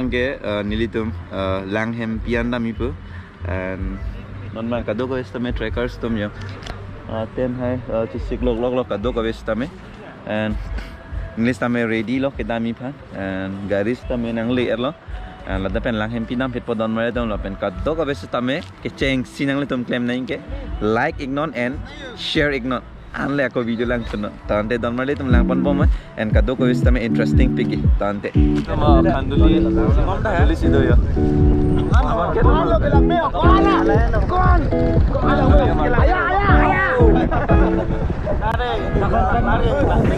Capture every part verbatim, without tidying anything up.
Ke, uh, nelitum, uh, Langhempi an damji pu. And non abang kadokave sitame trekkers atum jo. Uh, tent hai, uh, chesik lok lok lo kadokave sitame. And neli sitame ready lo kedamji aphan. And gari sitame nangle-etlo. And ladak pen Langhempi damphitpo donmar atum lapen kadokave sitame kechengsi nanglitum klem nangji ke like iknon and share iknon. Anle ako video langthunon. Tangte donmar atum langponbom, and kadokave sitame interesting pik ke. Tangte. Tama Khanduli. Khanduli si do jo.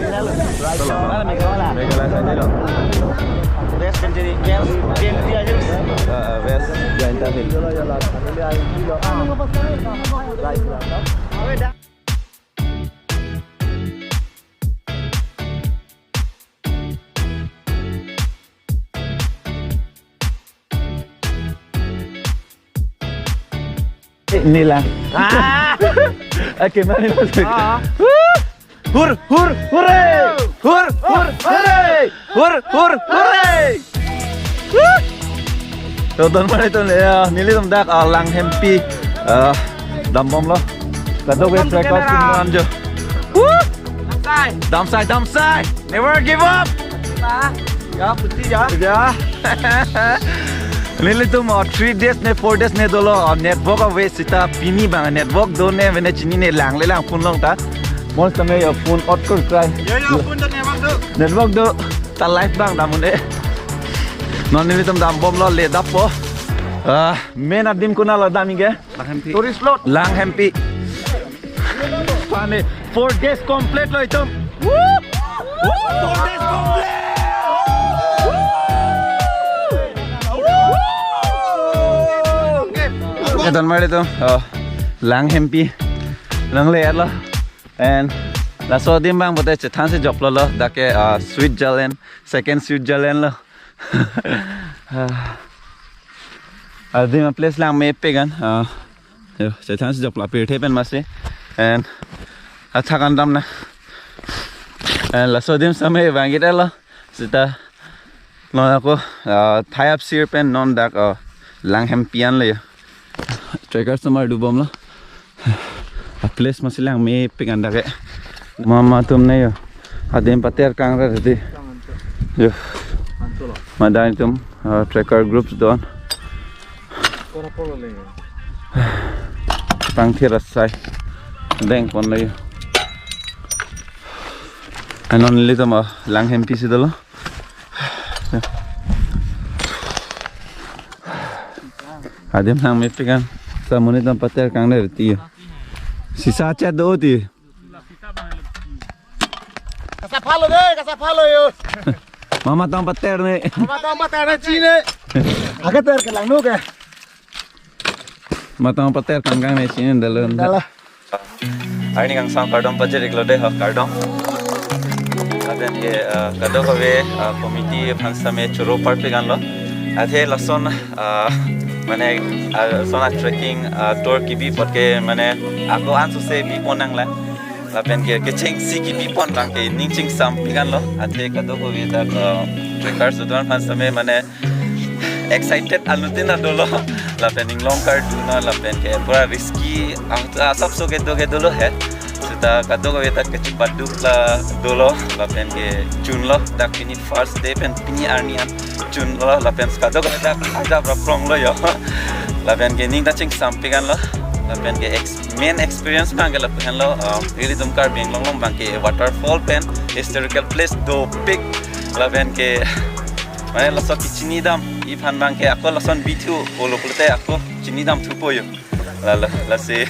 Meghalaya side lo. West Jaintia Hills. Ah, ah, West Jaintia Hills. Nila. Ah. Oke, mari masuk. Ah. Hur, hur, hurre! Hur, hur, hurre! Hur, hur, hurre! Woo! To donmar atum ya, nelitum dak, ah, Langhempi, ah, dambomlo. Kadokave welcome to trekkers Canara. Atum jo. Woo! Damsai. Damsai, damsai. Never give up. Ba. Ya, putih ya. Ya. Nelitum, ah, three days ne four days ne dolo, ah, network ave seta pini abang network do ne vene chinine, langle lang phone along ta. Mo sitame jo phone ot kekrai. Yo, yo, phone do network do. Network do. Ta live abang dam un-e. Non nelitum dambomlo, le dappo. Ah, main adim konatlo damji ke? Langhempi. Tourist lot. Langhempi. Funny. Four days complete lo itum. Woo! Four days complete. Woo! Woo! Donmar atum. Oh. Langhempi. Nangle-etlo. And laso adim abang pote chethansi joklolo, dak ke, ah, Switzerland, second Switzerland lo. Ah. Adim a-place lang mepik an. Ah. Jo, chethansi joklo pirthe pen masi. And athak an damnang. And laso adim sitame vangit-etlo. Seta non ako, ah, thai apsir pen non dak, ah, Langhempi an le jo. Trekkers atum ardu bomlo. A-place masi lang mepik an dak ke. Mama atum ne jo. Adim pater kangre tadi. Jo. Madang atum, ah, trekker groups do-an. Pangthir asai. Dengponlo jo. Anon nelitum, ah, Langhempi si dolo. Adim lang mepik an. Sa monit atum pater kangre tadi jo. Sisa chat do tadi. Kasa phalo de, kasa phalo jo. Mama atum pater ne. Mama atum pater ne chine. Aga ter ke langno ke. Mama atum pater kangkang ne chine dalun. Dala. Arni kangsam kardom pajir-iklo de ho, kardom. Lapen ke, ah, kadokave, ah, committee aphan sitame choro parpik anlo. Athe lason, ah, mane, ah, lason a-trekking, ah, tour kebi apot ke mane ako ansose bipon nanglang. Lapen ke kechengsi kebipon abang ke ning chingsampik anlo. Athe kadokave dak, ah, trekkers atum aphan sitame mane excited anuttin ta dolo. Lapen inglong kardunon, lapen ke pura risky, ah, asapso kedo kedo lo he. Seta kadokave ta kechibaduk ta dolo, lapen ke chunlo, dak pini first day pen pini arni an chunlo, lapen kadokave ta ajap rapronglo jo. Lapen ke ning ta chingsampik anlo, lapen ke ex-, main experience abang ke lapu henlo, ah, nelitum Karbi Anglong along abang ke waterfall pen historical place dopik, lapen ke mane laso kechini damji aphan abang ke ako lason bithu, olo pulote ako chini damthupo jo. Lalo, lasi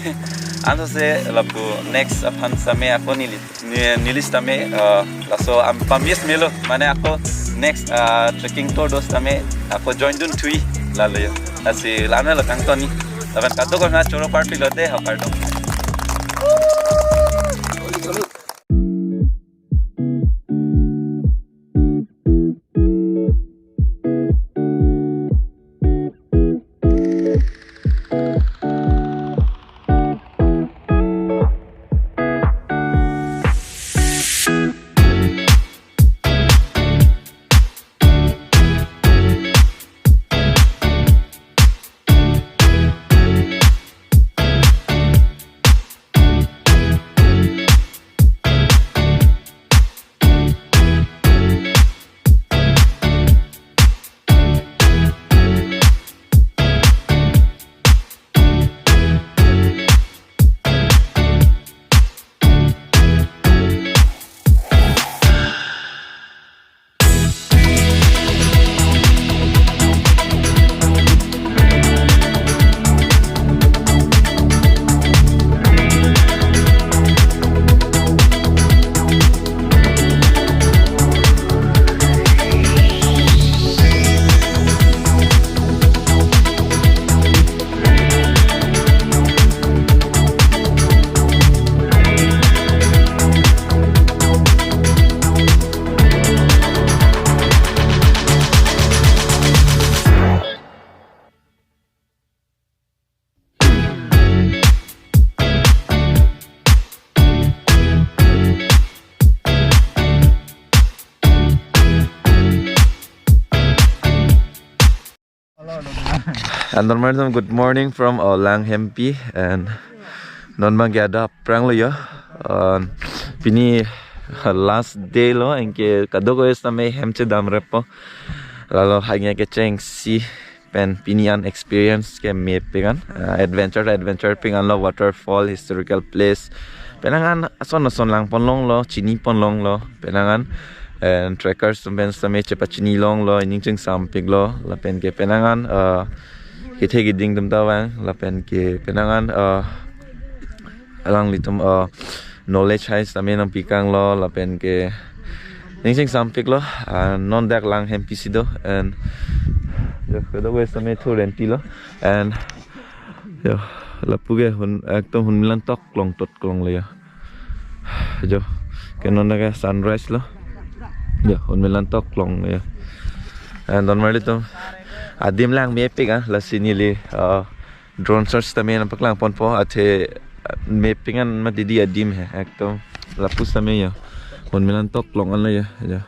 ansose lapu next aphan sitame ako neli, ne-, neli sitame, ah, laso am pamis melo, mane ako next, ah, trekking tour do sitame ako join dunthui, lalo jo. Lasi la-an lo kangton ni. Lapen kadokave choro parpiklo de ho, kardom. And don marli atum, good morning from, uh, Langhempi, and non abangke adap aphrang lo ya. Uh, pini last day lo, anke kadokave sitame hem chedamrappo. Lalo hangke kechengsi pen pini an experience ke mepik an, uh, adventure, adventure pik an lo, waterfall, historical place. Penang an ason ason langpon longlo, chinipon longlo, penang an, and trekkers atum pen sitame chepachini longlo, ining chingsampik lo, lapen ke penang an, uh, kethe keding atum ta vang, lapen ke penang an, uh, alanglitum, uh, knowledge hai sitame nangpik tanglo, lapen ke ining chingsampik lo, uh, non dak Langhempi si do, and yo, kadokave sitame thurenti lo, and yo, lapu ke hun, ekdom hunmilan tok klong tot klong lo ya. Jo, ke non dak ke sunrise lo. Jo, hunmilan tok klong ya. And don marli atum, adim lang mepik an, lasi neli, uh, drone shot sitame nangpaklangponpo, athe, uh, mepik an mati di adim he, ekdom lapu sitame ya. Hunmilan tok klong an lo ya, ya.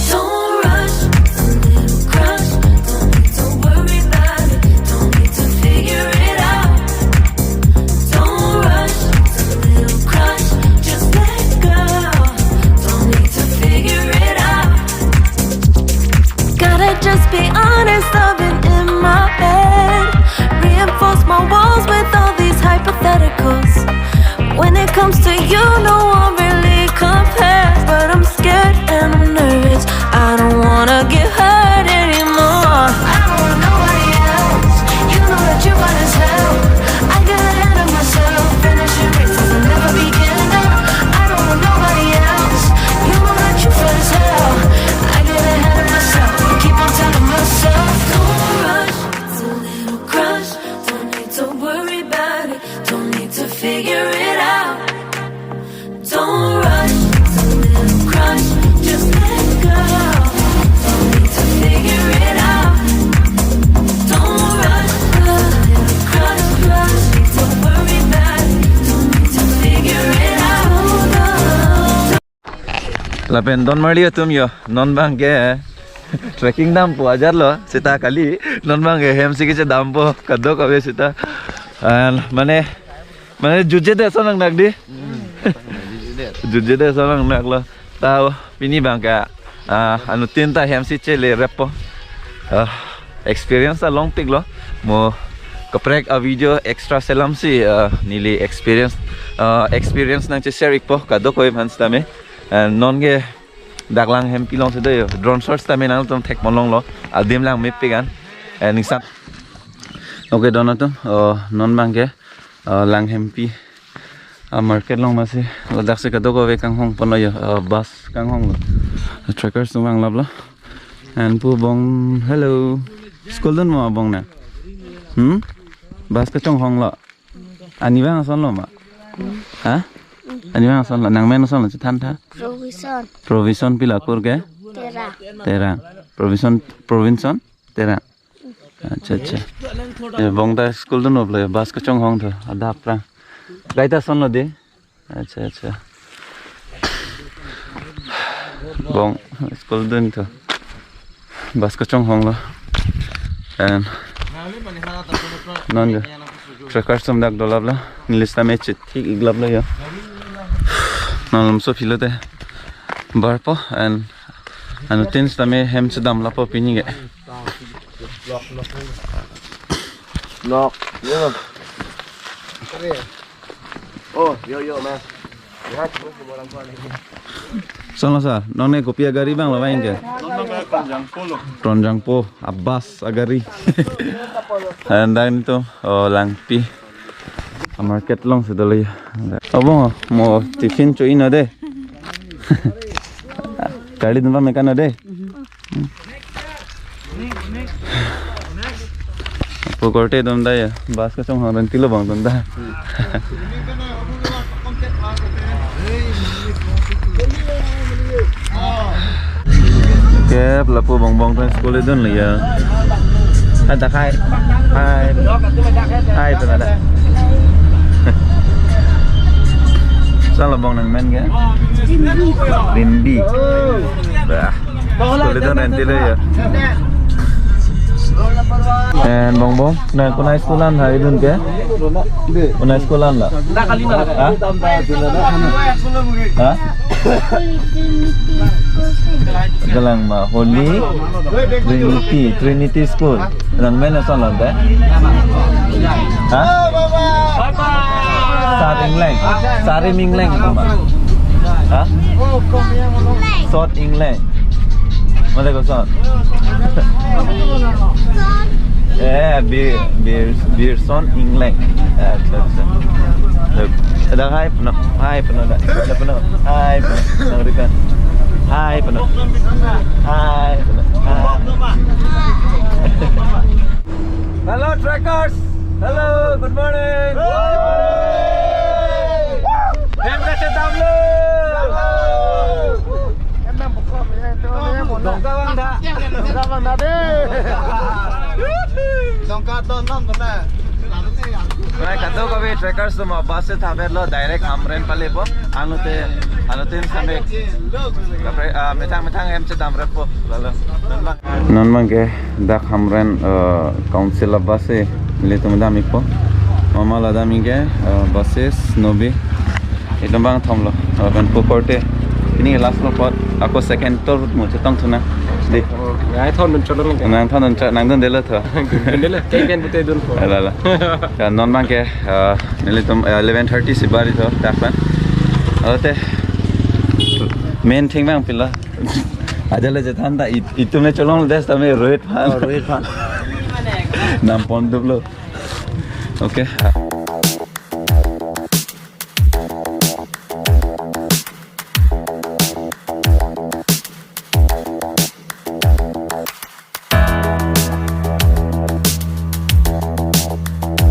Don't rush, it's a little crush. Don't need to worry about it. Don't need to figure it out. Don't rush, it's a little crush. Just let go. Don't need to figure it out. Gotta just be honest, I've been in my head. Reinforce my walls with all these hypotheticals. When it comes to you, no one really compares. But I'm scared and I'm nervous. I don't wanna get hurt anymore. I don't want nobody else. You know that you're fine as hell. I get ahead of myself. Finishing races and never begin. I don't want nobody else. You know that you're fine as hell. I get ahead of myself. I keep on telling myself, don't rush. It's a little crush. Don't need to worry about it. Don't need to figure it out. Don't rush, it's a little crush, just let go. Don't need to figure it out. Don't rush, a little crush, crush, don't worry about it. Don't need to figure it out. Lapen don marli atum yo, non abangke trekking dampo ajar lo, seta kali, non abangke hem si kechedampo, kadokave seta. And mane, mane jutje de ason nangnak di. Jutje de ason nangnak lo. Ta pini abangke, ah, anuttin ta hem si chelerappo. Ah, experience ta longpik lo. Mo kaprek a video extra selam si, ah, neli experience, ah, experience nangcheshare ikpo, kadokave aphan sitame. And non ke dak Langhempi along si do yo. Drone shot sitame nangtum thekpon longlo. Adim lang mepik an. And ningsan. Okay, don atum, oh, non abangke, oh, Langhempi, ah, market along masi, ladak si kadokave kanghongpon lo yo, ah, bus kanghonglo. Trekkers atum vanglaplo. And pu abong, hello. School dun mo abong na? Hmm? Bus kachonghonglo. Ani abang asonlo ma? Ha? Ani abang asonlo. Nangmen asonlo, chethan tha. Provision. Provision pi la akur ke? Terang. Terang. Provision, Provision? Terang. Acha, acha. Ya, abong ta school dun-oplo ya, bus kachonghong tho, adap aphrang. Kaita asonlo de? Acha, acha. Abong school dun tho. Bus kachonghonglo. And non jo trekkers atum dak dolaplo. Neli sitame chethik iklaplo yo. Non malomso philo te barpo and anuttin sitame hem chedamlappo pini ke. Nok, yo. Oh, yo, yo, ma. Asonlo sir, non ne kopi agari abang lo abang ke? Tronjangpo, a-bus agari. And then to, oh, Langpi a-market along si dolo ya. Abong, mo tiffin cho-i non de. Kali dun pame kan non de. Pu korte atum ta ya, bus kachonghong rentilo abang atum ta. Kep lapu abong abong ta school dunlo ya. Ada hai. Hai. Hai, pernah ada. Salah bong nangmen ke? Rinti. Bah. School itu nanti deh ya. And bong bong, nah, kunai school an hai dun ke? Kunai school an la? Hah? Hah? Galang ma, Holy Trinity, Trinity School. Nangmen ason lo de? Hah? Sar Ingleng. Sar Ingleng itu ma. Hah? Sot Ingleng. Mana ko sot? Eh, Bir, Bir, Birson Ingleng. Eh, acha, acha. Look. Ada hai peno, hai peno, ada peno, hai peno, nang rikan. Hai peno. Hai peno. Hai. Hello, trekkers. Hello, good morning. Good morning. Hem kachethamlo. Dongka vang tha. Dongka vang tha de. Dongka to nom to na. Right, kadokave trekkers atum bus si thavet lo, direct Hamren pale po. Anute, anute sampai. Kapre, ah, methang methang hem chethamrap po. Lalo. Non bang. Non bang ke dak Hamren, eh, council a bus si nelitum dam-ikpo. Mama la dam-ik ke, eh, buses nobi. Itum bangthom lo, eh, pen pukorte. Ini last lo apot, ako second tour mo chetong thu nang. Di. Nangthondun cholo nang. Nangthondun cho, nangdundelo tho. Dundelo, ke pen pute dunpo. Ala, ala. Ya, non bang ke, eh, nelitum, eh, eleven thirty si bari tho, dak pen. Alote, main thing bang pilo. Ajale chethan ta it-, itum le cholong des tame Rohit phan. Oh, Rohit phan. Nampon duplo. Okay.